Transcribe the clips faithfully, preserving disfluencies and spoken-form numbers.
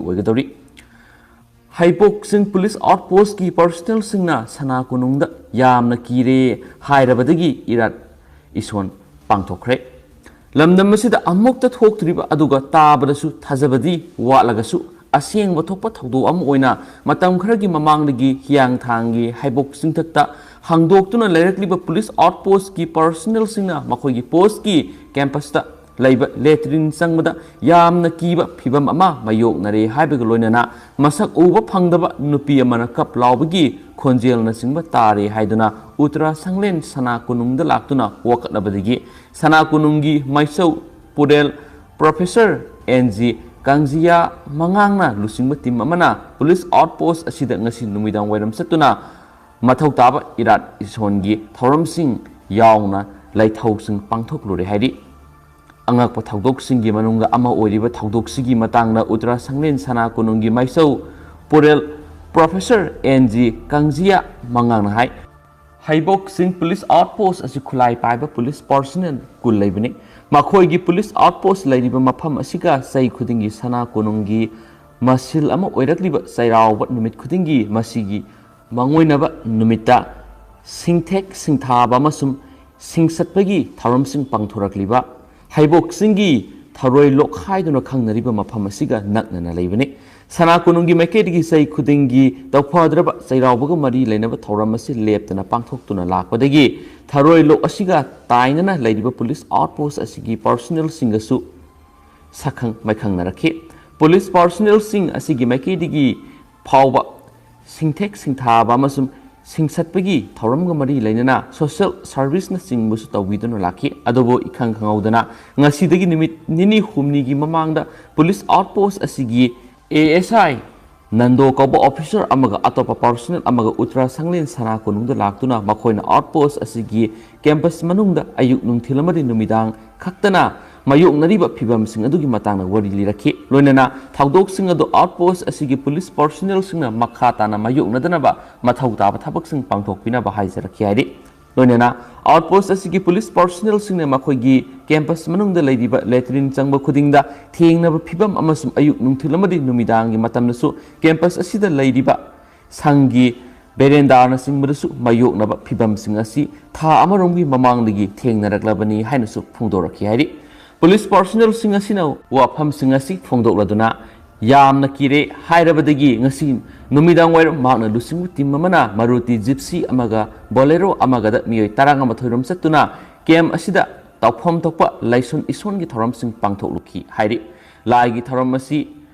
ꯑꯣꯏꯒꯗꯧꯔꯤ꯫ ꯍꯩꯕꯣꯛ ꯆꯤꯡ ꯄꯨꯂꯤꯁ ꯑꯥꯎꯠꯄꯣꯁꯀꯤ ꯄꯔꯁꯅꯦꯜꯁꯤꯡꯅ ꯁꯅꯥ ꯀꯣꯅꯨꯡꯗ ꯌꯥꯝꯅ ꯀꯤꯔꯦ ꯍꯥꯏꯔꯕꯗꯒꯤ ꯏꯔꯥꯠ ꯏꯁꯣꯟ ꯄꯥꯡꯊꯣꯛꯈ꯭ꯔꯦ꯫ ꯂꯝꯗꯝ ꯑꯁꯤꯗ ꯑꯃꯨꯛꯇ ꯊꯣꯛꯇ꯭ꯔꯤꯕ ꯑꯗꯨꯒ ꯇꯥꯕꯗꯁꯨ ꯊꯥꯖꯕꯗꯤ ꯋꯥꯠꯂꯒꯁꯨ ꯑꯁꯦꯡꯕ ꯊꯣꯛꯄ ꯊꯧꯗꯣꯛ ꯑꯃ ꯑꯣꯏꯅ ꯃꯇꯝ ꯈꯔꯒꯤ ꯃꯃꯥꯡꯗꯒꯤ ꯍꯤꯌꯥꯡꯊꯥꯡꯒꯤ ꯍꯩꯕꯣꯛ ꯆꯤꯡꯊꯛꯇ ꯍꯥꯡꯗꯣꯛꯇꯨꯅ ꯂꯩꯔꯛꯂꯤꯕ ꯄꯨꯂꯤꯁ ꯑꯥꯎꯠꯄꯣꯁꯀꯤ ꯄꯔꯁꯅꯦꯜꯁꯤꯡꯅ ꯃꯈꯣꯏꯒꯤ ꯄꯣꯁꯀꯤ ꯀꯦꯝꯄꯁꯇ ꯂꯩꯕ ꯂꯦꯇ꯭ꯔꯤꯟ ꯆꯪꯕꯗ ꯌꯥꯝꯅ ꯀꯤꯕ ꯐꯤꯕꯝ ꯑꯃ ꯃꯥꯌꯣꯛꯅꯔꯦ ꯍꯥꯏꯕꯒ ꯂꯣꯏꯅꯅ ꯃꯁꯛ ꯎꯕ ꯐꯪꯗꯕ ꯅꯨꯄꯤ ꯑꯃꯅ ꯀꯞ ꯂꯥꯎꯕꯒꯤ ꯈꯣꯟꯖꯦꯜꯅꯆꯤꯡꯕ ꯇꯥꯔꯦ ꯍꯥꯏꯗꯨꯅ ꯎꯇꯔꯥ ꯁꯪꯂꯦꯟ ꯁꯅꯥ ꯀꯣꯅꯨꯡꯗ ꯂꯥꯛꯇꯨꯅ ꯋꯥꯀꯠꯅꯕꯗꯒꯤ ꯁꯅꯥ ꯀꯣꯅꯨꯡꯒꯤ ꯃꯥꯏꯁꯧ ꯄꯨꯔꯦꯜ ꯄ꯭ꯔꯣꯐꯦꯁꯔ ꯑꯦꯟ ꯖꯤ ꯀꯥꯡꯖꯤꯌꯥ ꯃꯉꯥꯡꯅ ꯂꯨꯆꯤꯡꯕ ꯇꯤꯝ ꯑꯃꯅ ꯄꯨꯂꯤꯁ ꯑꯥꯎꯠꯄꯣꯁ ꯑꯁꯤꯗ ꯉꯁꯤ ꯅꯨꯃꯤꯗꯥꯡ ꯋꯥꯏꯔꯝ ꯆꯠꯇꯨꯅ ꯃꯊꯧ ꯇꯥꯕ ꯏꯔꯥꯠ ꯏꯁꯣꯟꯒꯤ ꯊꯧꯔꯝꯁꯤꯡ ꯌꯥꯎꯅ ꯂꯥꯏꯊꯧꯁꯤꯡ ꯄꯥꯡꯊꯣꯛꯂꯨꯔꯦ ꯍꯥꯏꯔꯤ꯫ ꯑꯉꯛꯄ ꯊꯧꯗꯣꯛꯁꯤꯡꯒꯤ ꯃꯅꯨꯡꯗ ꯑꯃ ꯑꯣꯏꯔꯤꯕ ꯊꯧꯗꯣꯛꯁꯤꯒꯤ ꯃꯇꯥꯡꯗ ꯎꯇꯔꯥ ꯁꯪꯂꯦꯟ ꯁꯅꯥ ꯀꯣꯅꯨꯡꯒꯤ ꯃꯥꯏꯁꯧ ꯄꯨꯔꯦꯜ ꯄ꯭ꯔꯣꯐꯦꯁꯔ ꯑꯦꯟ ꯖꯤ ꯀꯥꯡꯖꯤꯌꯥ ꯃꯉꯥꯡꯅ ꯍꯥꯏ꯫ ꯍꯩꯕꯣꯛ ꯆꯤꯡ ꯄꯨꯂꯤꯁ ꯑꯥꯎꯠꯄꯣꯁ ꯑꯁꯤ ꯈꯨꯠꯂꯥꯏ ꯄꯥꯏꯕ ꯄꯨꯂꯤꯁ ꯄꯔꯁꯅꯦꯜ ꯀꯨꯟ ꯂꯩꯕꯅꯤ꯫ ꯃꯈꯣꯏꯒꯤ ꯄꯨꯂꯤꯁ ꯑꯥꯎꯠꯄꯣꯁ ꯂꯩꯔꯤꯕ ꯃꯐꯝ ꯑꯁꯤꯒ ꯆꯍꯤ ꯈꯨꯗꯤꯡꯒꯤ ꯁꯅꯥ ꯀꯣꯅꯨꯡꯒꯤ ꯃꯁꯤꯜ ꯑꯃ ꯑꯣꯏꯔꯛꯂꯤꯕ ꯆꯩꯔꯥꯎꯕ ꯅꯨꯃꯤꯠ ꯈꯨꯗꯤꯡꯒꯤ ꯃꯁꯤꯒꯤ ꯃꯥꯡꯑꯣꯏꯅꯕ ꯅꯨꯃꯤꯠꯇ ꯁꯤꯡꯊꯦꯛ ꯁꯤꯡꯊꯥꯕ ꯑꯃꯁꯨꯡ ꯁꯤꯡꯆꯠꯄꯒꯤ ꯊꯧꯔꯝꯁꯤꯡ ꯄꯥꯡꯊꯣꯔꯛꯂꯤꯕ ꯍꯩꯕꯣꯛ ꯆꯤꯡꯒꯤ ꯊꯔꯣꯏ ꯂꯣꯛ ꯍꯥꯏꯗꯨꯅ ꯈꯪꯅꯔꯤꯕ ꯃꯐꯝ ꯑꯁꯤꯒ ꯅꯛꯅꯅ ꯂꯩꯕꯅꯤ꯫ ꯁꯅꯥ ꯀꯣꯅꯨꯡꯒꯤ ꯃꯥꯏꯀꯩꯗꯒꯤ ꯆꯍꯤ ꯈꯨꯗꯤꯡꯒꯤ ꯇꯧꯐꯗ꯭ꯔꯕ ꯆꯩꯔꯥꯎꯕꯒ ꯃꯔꯤ ꯂꯩꯅꯕ ꯊꯧꯔꯝ ꯑꯁꯤ ꯂꯦꯞꯇꯅ ꯄꯥꯡꯊꯣꯛꯇꯨꯅ ꯂꯥꯛꯄꯗꯒꯤ ꯊꯔꯣꯏ ꯂꯣꯛ ꯑꯁꯤꯒ ꯇꯥꯏꯅꯅ ꯂꯩꯔꯤꯕ ꯄꯨꯂꯤꯁ ꯑꯥꯎꯠꯄꯣꯁ ꯑꯁꯤꯒꯤ ꯄꯔꯁꯅꯦꯜꯁꯤꯡꯒꯁꯨ ꯁꯛꯈꯪ ꯃꯥꯏꯈꯪꯅꯔꯛꯈꯤ꯫ ꯄꯨꯂꯤꯁ ꯄꯔꯁꯅꯦꯜꯁꯤꯡ ꯑꯁꯤꯒꯤ ꯃꯥꯏꯀꯩꯗꯒꯤ ꯐꯥꯎꯕ ꯁꯤꯡꯊꯦꯛ ꯁꯤꯡꯊꯥꯕ ꯑꯃꯁꯨꯡ ꯁꯤꯡꯆꯠꯄꯒꯤ ꯊꯧꯔꯝꯒ ꯃꯔꯤ ꯂꯩꯅꯅ ꯁꯣꯁꯤꯌꯦꯜ ꯁꯥꯔꯚꯤꯁꯅꯆꯤꯡꯕꯁꯨ ꯇꯧꯕꯤꯗꯨꯅ ꯂꯥꯛꯈꯤ꯫ ꯑꯗꯨꯕꯨ ꯏꯈꯪ ꯈꯪꯍꯧꯗꯅ ꯉꯁꯤꯗꯒꯤ ꯅꯨꯃꯤꯠ ꯅꯤꯅꯤ ꯍꯨꯝꯅꯤꯒꯤ ꯃꯃꯥꯡꯗ ꯄꯨꯂꯤꯁ ꯑꯥꯎꯠꯄꯣꯁ ꯑꯁꯤꯒꯤ ꯑꯦ ꯑꯦꯁ ꯑꯥꯏ ꯅꯟꯗꯣ ꯀꯧꯕ ꯑꯣꯐꯤꯁꯔ ꯑꯃꯒ ꯑꯇꯣꯞꯄ ꯄꯔꯁꯅꯦꯜ ꯑꯃꯒ ꯎꯇꯔꯥ ꯁꯪꯂꯦꯟ ꯁꯅꯥ ꯀꯣꯅꯨꯡꯗ ꯂꯥꯛꯇꯨꯅ ꯃꯈꯣꯏꯅ ꯑꯥꯎꯠꯄꯣꯁ ꯑꯁꯤꯒꯤ ꯀꯦꯝꯄꯁ ꯃꯅꯨꯡꯗ ꯑꯌꯨꯛ ꯅꯨꯡꯊꯤꯜ ꯑꯃꯗꯤ ꯅꯨꯃꯤꯗꯥꯡ ꯈꯛꯇꯅ ꯃꯥꯌꯣꯛꯅꯔꯤꯕ ꯐꯤꯚꯝꯁꯤꯡ ꯑꯗꯨꯒꯤ ꯃꯇꯥꯡꯗ ꯋꯥꯔꯤ ꯂꯤꯔꯛꯈꯤ꯫ ꯂꯣꯏꯅꯅ ꯊꯧꯗꯣꯛꯁꯤꯡ ꯑꯗꯨ ꯑꯥꯎꯠꯄꯣꯁ ꯑꯁꯤꯒꯤ ꯄꯨꯂꯤꯁ ꯄꯔꯁꯅꯦꯜꯁꯤꯡꯅ ꯃꯈꯥ ꯇꯥꯅ ꯃꯥꯌꯣꯛꯅꯗꯅꯕ ꯃꯊꯧ ꯇꯥꯕ ꯊꯕꯛꯁꯤꯡ ꯄꯥꯡꯊꯣꯛꯄꯤꯅꯕ ꯍꯥꯏꯖꯔꯛꯈꯤ ꯍꯥꯏꯔꯤ꯫ ꯂꯣꯏꯅꯅ ꯑꯥꯎꯠꯄꯣꯁ ꯑꯁꯤꯒꯤ ꯄꯨꯂꯤꯁ ꯄꯥꯔꯁꯣꯅꯦꯜꯁꯤꯡꯅ ꯃꯈꯣꯏꯒꯤ ꯀꯦꯝꯄꯁ ꯃꯅꯨꯡꯗ ꯂꯩꯔꯤꯕ ꯂꯦꯇ꯭ꯔꯤꯟ ꯆꯪꯕ ꯈꯨꯗꯤꯡꯗ ꯊꯦꯡꯅꯕ ꯐꯤꯕꯝ ꯑꯃꯁꯨꯡ ꯑꯌꯨꯛ ꯅꯨꯡꯊꯤꯜ ꯑꯃꯗꯤ ꯅꯨꯃꯤꯗꯥꯡꯒꯤ ꯃꯇꯝꯗꯁꯨ ꯀꯦꯝꯄꯁ ꯑꯁꯤꯗ ꯂꯩꯔꯤꯕ ꯁꯪꯒꯤ ꯕꯦꯔꯦꯟꯗꯥꯅꯆꯤꯡꯕꯗꯁꯨ ꯃꯥꯌꯣꯛꯅꯕ ꯐꯤꯕꯝꯁꯤꯡ ꯑꯁꯤ ꯊꯥ ꯑꯃꯔꯣꯝꯒꯤ ꯃꯃꯥꯡꯗꯒꯤ ꯊꯦꯡꯅꯔꯛꯂꯕꯅꯤ ꯍꯥꯏꯅꯁꯨ ꯐꯣꯡꯗꯣꯔꯛꯈꯤ ꯍꯥꯏꯔꯤ꯫ ꯄꯨꯂꯤꯁ ꯄꯥꯔꯁꯣꯅꯦꯜꯁꯤꯡ ꯑꯁꯤꯅ ꯋꯥꯐꯝꯁꯤꯡ ꯑꯁꯤ ꯐꯣꯡꯗꯣꯛꯂꯗꯨꯅ ꯌꯥꯝꯅ ꯀꯤꯔꯦ ꯍꯥꯏꯔꯕꯗꯒꯤ ꯉꯁꯤ ꯅꯨꯃꯤꯗꯥꯡ ꯋꯥꯏꯔꯝ ꯃꯍꯥꯛꯅ ꯂꯨꯆꯤꯡꯕ ꯇꯤꯝ ꯑꯃꯅ ꯃꯔꯨꯇꯤ ꯖꯤꯞꯁꯤ ꯑꯃꯒ ꯕꯣꯂꯦꯔꯣ ꯑꯃꯒꯗ ꯃꯤꯑꯣꯏ ꯇꯔꯥꯃꯥꯊꯣꯏ ꯔꯣꯝ ꯆꯠꯇꯨꯅ ꯀꯦꯝ ꯑꯁꯤꯗ ꯇꯧꯐꯝ ꯊꯣꯛꯄ ꯂꯥꯏꯁꯣꯟ ꯏꯁꯣꯟꯒꯤ ꯊꯧꯔꯝꯁꯤꯡ ꯄꯥꯡꯊꯣꯛꯂꯨꯈꯤ ꯍꯥꯏꯔꯤ꯫ ꯂꯥꯏꯒꯤ ꯊꯧꯔꯝ ꯑꯁꯤ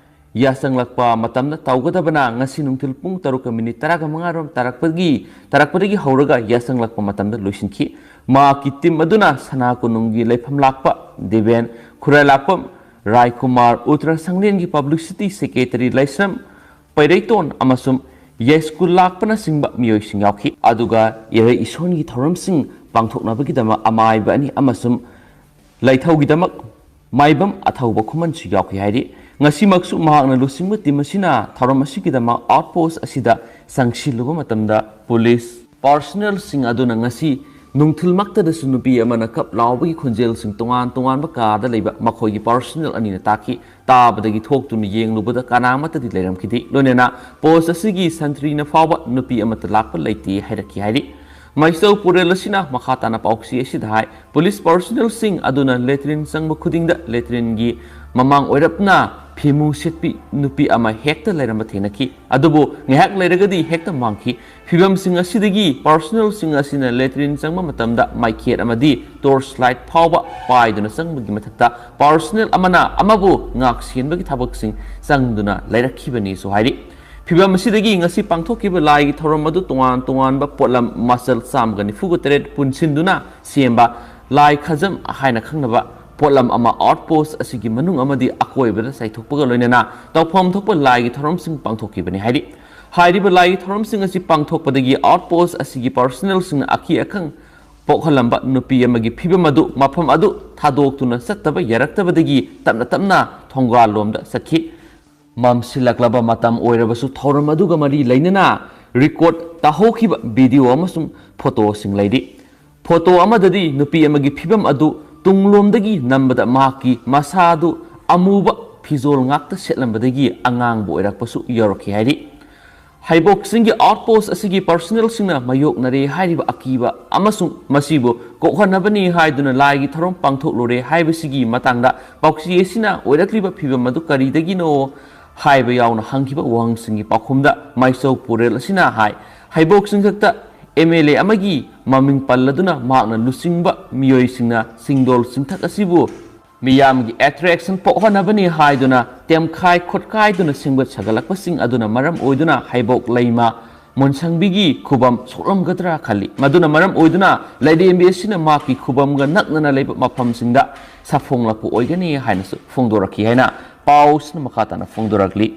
ꯌꯥꯆꯪꯂꯛꯄ ꯃꯇꯝꯗ ꯇꯧꯒꯗꯕꯅ ꯉꯁꯤ ꯅꯨꯡꯊꯤꯜ ꯄꯨꯡ ꯇꯔꯨꯛꯀ ꯃꯤꯅꯤꯠ ꯇꯔꯥꯃꯉꯥ ꯔꯣꯝ ꯇꯥꯔꯛꯄꯒꯤ ꯇꯥꯔꯛꯄꯗꯒꯤ ꯍꯧꯔꯒ ꯌꯥꯆꯪꯂꯛꯄ ꯃꯇꯝꯗ ꯂꯣꯏꯁꯤꯟꯈꯤ꯫ ꯃꯍꯥꯛꯀꯤ ꯇꯤꯝ ꯑꯗꯨꯅ ꯁꯅꯥ ꯀꯣꯅꯨꯡꯒꯤ ꯂꯩꯐꯝ ꯂꯥꯛꯄ ꯗꯦꯕꯦꯟ ꯈꯨꯔꯥꯏꯂꯥꯛꯄꯝ ꯔꯥꯏꯀꯨꯃꯥꯔ, ꯎꯇꯔ ꯁꯪꯂꯦꯟꯒꯤ ꯄꯕ꯭ꯂꯤꯁꯤꯇꯤ ꯁꯦꯀ꯭ꯔꯦꯇꯔꯤ ꯂꯥꯏꯁ꯭ꯔꯝ ꯄꯩꯔꯩꯇꯣꯟ ꯑꯃꯁꯨꯡ ꯌꯥꯏꯁ꯭ꯀꯨꯜ ꯂꯥꯛꯄꯅꯆꯤꯡꯕ ꯃꯤꯑꯣꯏꯁꯤꯡ ꯌꯥꯎꯈꯤ꯫ ꯑꯗꯨꯒ ꯏꯔꯩ ꯏꯁꯣꯟꯒꯤ ꯊꯧꯔꯝꯁꯤꯡ ꯄꯥꯡꯊꯣꯛꯅꯕꯒꯤꯗꯃꯛ ꯑꯃꯥꯏꯕ ꯑꯅꯤ ꯑꯃꯁꯨꯡ ꯂꯥꯏꯊꯧꯒꯤꯗꯃꯛ ꯃꯥꯏꯕꯝ ꯑꯊꯧꯕ ꯈꯨꯃꯟꯁꯨ ꯌꯥꯎꯈꯤ ꯍꯥꯏꯔꯤ꯫ ꯉꯁꯤꯃꯛꯁꯨ ꯃꯍꯥꯛꯅ ꯂꯨꯆꯤꯡꯕ ꯇꯤꯝ ꯑꯁꯤꯅ ꯊꯧꯔꯝ ꯑꯁꯤꯒꯤꯗꯃꯛ ꯑꯥꯎꯠꯄꯣꯁ ꯑꯁꯤꯗ ꯆꯪꯁꯤꯜꯂꯨꯕ ꯃꯇꯝꯗ ꯄꯨꯂꯤꯁ ꯄꯥꯔꯁꯣꯅꯦꯜꯁꯤꯡ ꯑꯗꯨꯅ ꯉꯁꯤ ꯅꯨꯡꯊꯤꯜꯃꯛꯇꯗꯁꯨ ꯅꯨꯄꯤ ꯑꯃꯅ ꯀꯞ ꯂꯥꯎꯕꯒꯤ ꯈꯣꯟꯖꯦꯜꯁꯤꯡ ꯇꯣꯉꯥꯟ ꯇꯣꯉꯥꯟꯕ ꯀꯥꯗ ꯂꯩꯕ ꯃꯈꯣꯏꯒꯤ ꯄꯥꯔꯁꯣꯅꯦꯜ ꯑꯅꯤꯅ ꯇꯥꯈꯤ꯫ ꯇꯥꯕꯗꯒꯤ ꯊꯣꯛꯇꯨꯅ ꯌꯦꯡꯂꯨꯕꯗ ꯀꯅꯥꯃꯠꯇꯗꯤ ꯂꯩꯔꯝꯈꯤꯗꯦ꯫ ꯂꯣꯏꯅꯅ ꯄꯣꯁ ꯑꯁꯤꯒꯤ ꯁꯟꯇ꯭ꯔꯤꯅ ꯐꯥꯎꯕ ꯅꯨꯄꯤ ꯑꯃꯠꯇ ꯂꯥꯛꯄ ꯂꯩꯇꯦ ꯍꯥꯏꯔꯛꯈꯤ ꯍꯥꯏꯔꯤ꯫ ꯃꯥꯏꯁꯧ ꯄꯨꯔꯦꯜ ꯑꯁꯤꯅ ꯃꯈꯥ ꯇꯥꯅ ꯄꯥꯎꯆꯦ ꯑꯁꯤꯗ ꯍꯥꯏ, ꯄꯨꯂꯤꯁ ꯄꯥꯔꯁꯣꯅꯦꯜꯁꯤꯡ ꯑꯗꯨꯅ ꯂꯦꯇ꯭ꯔꯤꯟ ꯆꯪꯕ ꯈꯨꯗꯤꯡꯗ ꯂꯦꯇ꯭ꯔꯤꯟꯒꯤ ꯃꯃꯥꯡ ꯑꯣꯏꯔꯞꯅ ꯐꯤꯃꯨ ꯁꯦꯠꯄꯤ ꯅꯨꯄꯤ ꯑꯃ ꯍꯦꯛꯇ ꯂꯩꯔꯝꯕ ꯊꯦꯡꯅꯈꯤ꯫ ꯑꯗꯨꯕꯨ ꯉꯥꯏꯍꯥꯛ ꯂꯩꯔꯒꯗꯤ ꯍꯦꯛꯇ ꯃꯥꯡꯈꯤ꯫ ꯐꯤꯕꯝꯁꯤꯡ ꯑꯁꯤꯗꯒꯤ ꯄꯥꯔꯁꯣꯅꯦꯜꯁꯤꯡ ꯑꯁꯤꯅ ꯂꯦꯇ꯭ꯔꯤꯟ ꯆꯪꯕ ꯃꯇꯝꯗ ꯃꯥꯏꯈꯦꯠ ꯑꯃꯗꯤ ꯇꯣꯔꯆ ꯂꯥꯏꯠ ꯐꯥꯎꯕ ꯄꯥꯏꯗꯨꯅ ꯆꯪꯕꯒꯤ ꯃꯊꯛꯇ ꯄꯥꯔꯁꯣꯅꯦꯜ ꯑꯃꯅ ꯑꯃꯕꯨ ꯉꯥꯛ ꯁꯦꯟꯕꯒꯤ ꯊꯕꯛꯁꯤꯡ ꯆꯪꯗꯨꯅ ꯂꯩꯔꯛꯈꯤꯕꯅꯤꯁꯨ ꯍꯥꯏꯔꯤ꯫ ꯐꯤꯕꯝ ꯑꯁꯤꯗꯒꯤ ꯉꯁꯤ ꯄꯥꯡꯊꯣꯛꯈꯤꯕ ꯂꯥꯏꯒꯤ ꯊꯧꯔꯝ ꯑꯗꯨ ꯇꯣꯉꯥꯟ ꯇꯣꯉꯥꯟꯕ ꯄꯣꯠꯂꯝ ꯃꯆꯜ ꯆꯥꯝꯃꯒ ꯅꯤꯐꯨꯒ ꯇꯔꯦꯠ ꯄꯨꯟꯁꯤꯟꯗꯨꯅ ꯁꯦꯝꯕ ꯂꯥꯏ ꯈꯖꯝ ꯍꯥꯏꯅ ꯈꯪꯅꯕ ꯄꯣꯠꯂꯝ ꯑꯃ ꯑꯥꯎꯠꯄꯣꯁ ꯑꯁꯤꯒꯤ ꯃꯅꯨꯡ ꯑꯃꯗꯤ ꯑꯀꯣꯏꯕꯗ ꯆꯥꯏꯊꯣꯛꯄꯒ ꯂꯣꯏꯅꯅ ꯇꯧꯐꯝ ꯊꯣꯛꯄ ꯂꯥꯏꯒꯤ ꯊꯧꯔꯝꯁꯤꯡ ꯄꯥꯡꯊꯣꯛꯈꯤꯕꯅꯤ ꯍꯥꯏꯔꯤ꯫ ꯍꯥꯏꯔꯤꯕ ꯂꯥꯏꯒꯤ ꯊꯧꯔꯝꯁꯤꯡ ꯑꯁꯤ ꯄꯥꯡꯊꯣꯛꯄꯗꯒꯤ ꯑꯥꯎꯠꯄꯣꯁ ꯑꯁꯤꯒꯤ ꯄꯥꯔꯁꯣꯅꯦꯜꯁꯤꯡꯅ ꯑꯀꯤ ꯑꯈꯪ ꯄꯣꯛꯍꯜꯂꯝꯕ ꯅꯨꯄꯤ ꯑꯃꯒꯤ ꯐꯤꯕꯝ ꯑꯗꯨ ꯃꯐꯝ ꯑꯗꯨ ꯊꯥꯗꯣꯛꯇꯨꯅ ꯆꯠꯇꯕ ꯌꯥꯔꯛꯇꯕꯗꯒꯤ ꯇꯞꯅ ꯇꯞꯅ ꯊꯣꯡꯒꯥꯜ ꯂꯣꯝꯗ ꯆꯠꯈꯤ꯫ ꯃꯝꯁꯤꯜꯂꯛꯂꯕ ꯃꯇꯝ ꯑꯣꯏꯔꯕꯁꯨ ꯊꯧꯔꯝ ꯑꯗꯨꯒ ꯃꯔꯤ ꯂꯩꯅꯅ ꯔꯦꯀꯣꯔꯗ ꯇꯥꯍꯧꯈꯤꯕ ꯚꯤꯗꯤꯑꯣ ꯑꯃꯁꯨꯡ ꯐꯣꯇꯣꯁꯤꯡ ꯂꯩꯔꯤ꯫ ꯐꯣꯇꯣ ꯑꯃꯗꯗꯤ ꯅꯨꯄꯤ ꯑꯃꯒꯤ ꯐꯤꯕꯝ ꯑꯗꯨ ꯇꯨꯡꯂꯣꯝꯗꯒꯤ ꯅꯝꯕꯗ ꯃꯍꯥꯛꯀꯤ ꯃꯁꯥ ꯑꯗꯨ ꯑꯃꯨꯕ ꯐꯤꯖꯣꯜ ꯉꯥꯛꯇ ꯁꯦꯠꯂꯝꯕꯗꯒꯤ ꯑꯉꯥꯡꯕ ꯑꯣꯏꯔꯛꯄꯁꯨ ꯌꯥꯎꯔꯛꯈꯤ ꯍꯥꯏꯔꯤ꯫ ꯍꯩꯕꯣꯛꯁꯤꯡꯒꯤ ꯑꯥꯎꯠꯄꯣꯁ ꯑꯁꯤꯒꯤ ꯄꯔꯁꯣꯅꯦꯜꯁꯤꯡꯅ ꯃꯥꯌꯣꯛꯅꯔꯦ ꯍꯥꯏꯔꯤꯕ ꯑꯀꯤꯕ ꯑꯃꯁꯨꯡ ꯃꯁꯤꯕꯨ ꯀꯣꯛꯍꯟꯅꯕꯅꯤ ꯍꯥꯏꯗꯨꯅ ꯂꯥꯏꯒꯤ ꯊꯧꯔꯝ ꯄꯥꯡꯊꯣꯛꯂꯨꯔꯦ ꯍꯥꯏꯕꯁꯤꯒꯤ ꯃꯇꯥꯡꯗ ꯄꯥꯎꯆꯦ ꯑꯁꯤꯅ ꯑꯣꯏꯔꯛꯂꯤꯕ ꯐꯤꯕꯝ ꯑꯗꯨ ꯀꯔꯤꯗꯒꯤꯅꯣ ꯍꯥꯏꯕ ꯌꯥꯎꯅ ꯍꯪꯈꯤꯕ ꯋꯥꯍꯪꯁꯤꯡꯒꯤ ꯄꯥꯎꯈꯨꯝꯗ ꯃꯥꯏꯆꯧ ꯄꯨꯔꯦꯜ ꯑꯁꯤꯅ ꯍꯥꯏ, ꯍꯩꯕꯣꯛꯁꯤꯡ ꯈꯛꯇ ꯑꯦꯝ ꯑꯦꯜ ꯑꯦ ꯑꯃꯒꯤ ꯃꯃꯤꯡ ꯄꯜꯂꯗꯨꯅ ꯃꯍꯥꯛꯅ ꯂꯨꯆꯤꯡꯕ ꯃꯤꯑꯣꯏꯁꯤꯡꯅ ꯁꯤꯡꯗꯣꯜ ꯆꯤꯡꯊꯛ ꯑꯁꯤꯕꯨ ꯃꯤꯌꯥꯝꯒꯤ ꯑꯦꯇ꯭ꯔꯦꯛꯁꯟ ꯄꯣꯛꯍꯟꯅꯕꯅꯤ ꯍꯥꯏꯗꯨꯅ ꯇꯦꯝꯈꯥꯏ ꯈꯣꯠꯈꯥꯏꯗꯨꯅ ꯁꯦꯝꯒꯠ ꯁꯥꯒꯠꯂꯛꯄꯁꯤꯡ ꯑꯗꯨꯅ ꯃꯔꯝ ꯑꯣꯏꯗꯨꯅ ꯍꯩꯕꯣꯛ ꯂꯩꯃ ꯃꯣꯟꯁꯪꯕꯤꯒꯤ ꯈꯨꯕꯝ ꯁꯣꯛꯂꯝꯒꯗ꯭ꯔꯥ ꯈꯜꯂꯤ꯫ ꯃꯗꯨꯅ ꯃꯔꯝ ꯑꯣꯏꯗꯨꯅ ꯂꯥꯏꯔꯦꯝꯕꯤ ꯑꯁꯤꯅ ꯃꯍꯥꯛꯀꯤ ꯈꯨꯕꯝꯒ ꯅꯛꯅꯅ ꯂꯩꯕ ꯃꯐꯝꯁꯤꯡꯗ ꯁꯥꯐꯣꯡꯂꯛꯄ ꯑꯣꯏꯒꯅꯤ ꯍꯥꯏꯅꯁꯨ ꯐꯣꯡꯗꯣꯔꯛꯈꯤ ꯍꯥꯏꯅ ꯄꯥꯎꯁꯤꯅ ꯃꯈꯥ ꯇꯥꯅ ꯐꯣꯡꯗꯣꯔꯛꯂꯤ꯫